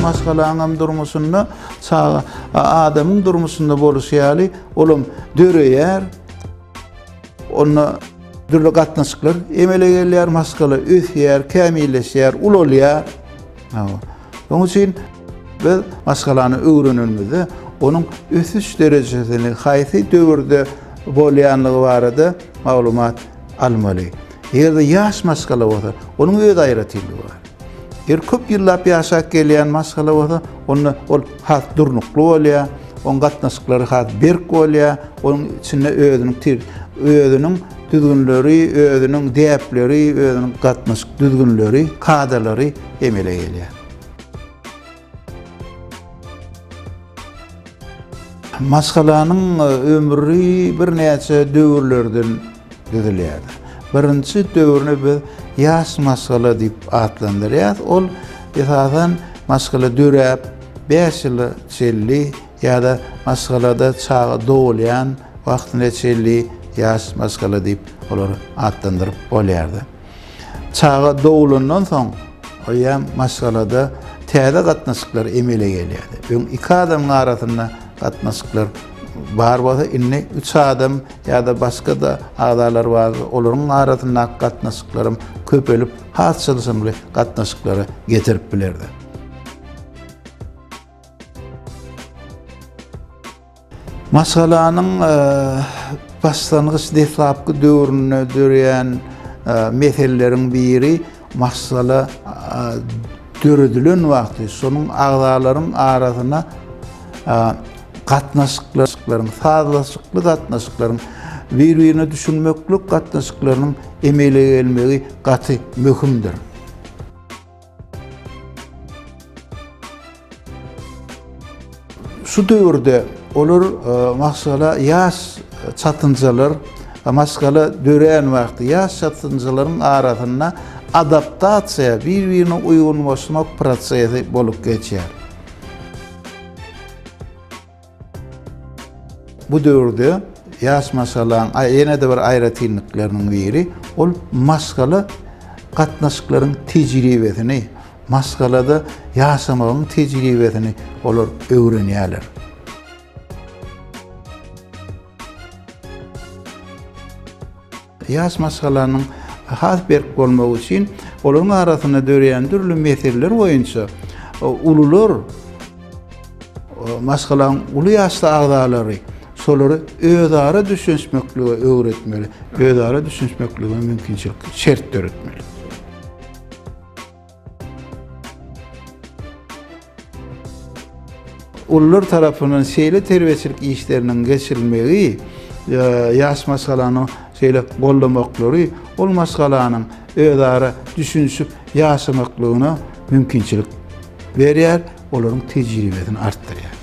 Maşgalaňam durmuşynda çaga adamyň durmuşynda boluşy ýaly olam döreýär. Onda dürli gatnaşyklar emele gelýär, maşgala ösýär, kämilleşýär, ulalýar. Şonuň üçin biz maşgalany öwrenenimizde onuň ösüş derejesini haýsy döwürde bolýanlygy barada maglumat almaly. Eger-de ýaş maşgala bolsa, onuň öz aýratynlygy bar. Eger köp ýyllap ýaşap gelýän maşgala bolsa, onda ol has durnukly bolýar, onuň gatnaşyklary has berk bolýar, onuň içinde özüniň özüniň düzgünleri, özüniň däpleri, özüniň gatnaşyk düzgünleri, kadalary emele gelýär. Maşgalanyň ömri birnäçe döwürlerden düzülýär. Birinji döwrüni biz ýaş maşgala diýip atlandyrýarys. Ol esasan maşgala döräp 5 ýyla çenli ýa-da maşgalada çaga dogulýan wagtyna çenli ýaş maşgala diýip olary atlandyryp bolýardy. Çaga doglandan soň, eýýäm maşgalada täze gatnaşyklar emele gelýärdi. Öň iki adamyň arasynda gatnaşyklar bar bolsa, indi üç adam ýa-da başga-da agzalar bar, olaryň arasyndaky gatnaşyklaram köpelip, has çylşyrymly gatnaşyklara getirip bilerdi. Maşgalanyň başlangyç deslapky döwründe döreýän meseleleriň biri maşgala döredilen wagty şonuň agzalaryň arasynda gatnaşyklaryň, sazlaşykly gatnaşyklaryň, bir-birine düşünmeklik gatnaşyklarynyň emele gelmegi gaty möhümdir. Şu döwürde olar e, maşgala ýaş çatynjalar, e, maşgala dörän wagty ýaş çatynjalaryň arasynda adaptasiýa, bir-birine uýgunlaşmak prosesi bolup geçýär. Bu döwürde ýaş maşgalaň ýene-de bir aýratynlyklarynyň biri, ol maşgala gatnaşyklaryň tejribesini, maşgalada ýaşamagyň tejribesini olar öwrenýärler. Ýaş maşgalanyň has berk bolmagy üçin olaryň arasynda döreýän dürli meseleler boýunça ulular, maşgalaň uly ýaşly agzalary şolary özara düşünişmeklige öwretmeli, özara düşünişmeklige mümkinçilik, şert döretmeli. Ulular tarapyndan şeýle terbiýeçilik işleriniň geçirilmegi, ýaş maşgalany şeýle goldamaklary ol maşgalanyň özara düşünişip ýaşamaklygyna mümkinçilik berýär, olaryň tejribesini artdyrýar.